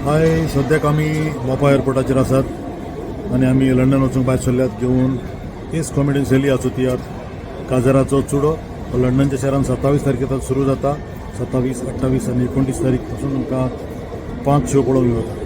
हाय, सद्याक आमी मोपा एअरपोर्टाचेर आसात आनी आमी लंडन वचूंक भायर सरल्यात घेवन एस कॉमेडियन सेलियाचो तियात्र काजराचो चुडो. हो लंडनच्या शहरान 27 तारखेर सुरू जाता. 27, 28 आनी 29 तारीख पासून तुमकां पांच शो पळोवंक मेळटा.